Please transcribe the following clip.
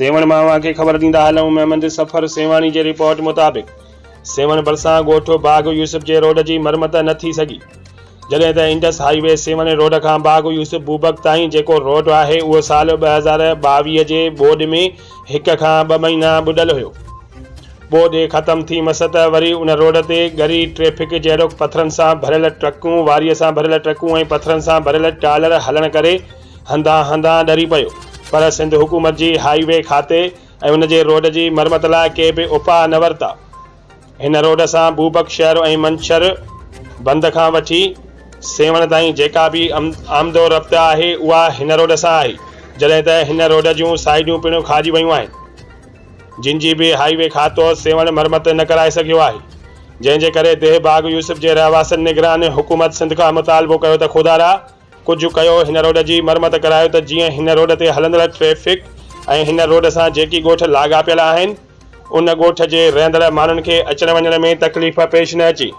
سيوهڻ مان اوهان کي خبر ڏيندا هلون محمد صفر سيوهاڻي جي رپورٽ مطابق سيوهڻ ڀرسان ڳوٺ باغ يوسف جي روڊ جي مرمت نه ٿي سگهي جڏهن ته انڊس هائي وي سيوهڻ روڊ کان باغ يوسف بوبڪ تائين جيڪو روڊ آهي اهو سال 2022 جي ٻوڏ ۾ هڪ کان ٻه مهينا ٻڏل هيو ٻوڏ ختم ٿي مس ته وري ان روڊ تي ڳري ٽريفڪ جهڙوڪ پٿرن سان ڀريل ٽرڪون واريء سان ڀريل ٽرڪون ۽ پٿرن سان ڀريل ٽرالر هلڻ ڪري هنڌان هنڌان ڏري پيو پر سنڌ حڪومت جي هائي وي کاتي ۽ ان جي روڊ جي مرمت لاء ڪي به اپاء نه ورتا. هن روڊ سان بوبڪ شهر ۽ منڇر بند کان وٺي سيوهڻ تائين جيڪا به آمد و رفت آهي اها هن روڊ سان آهي جڏهن ته هن روڊ جون سائيڊون پڻ کاڄي ويون آهن جن جي به هائي وي کاتو سيوهڻ مرمت نه ڪرائي سگهيو آهي جنهن جي ڪري ديهه باغ يوسف جي رهواسين نگران حڪومت سنڌ کان مطالبو ڪيو ته خدارا ڪجهه ڪيو هن روڊ جي مرمت ڪرايو ته جيئن هن روڊ تي هلندڙ ٽريفڪ ۽ هن روڊ سان جيڪي ڳوٺ لاڳاپيل آهن ان ڳوٺ جي رهندڙ ماڻهن کي اچڻ وڃڻ ۾ تڪليف پيش نه اچي.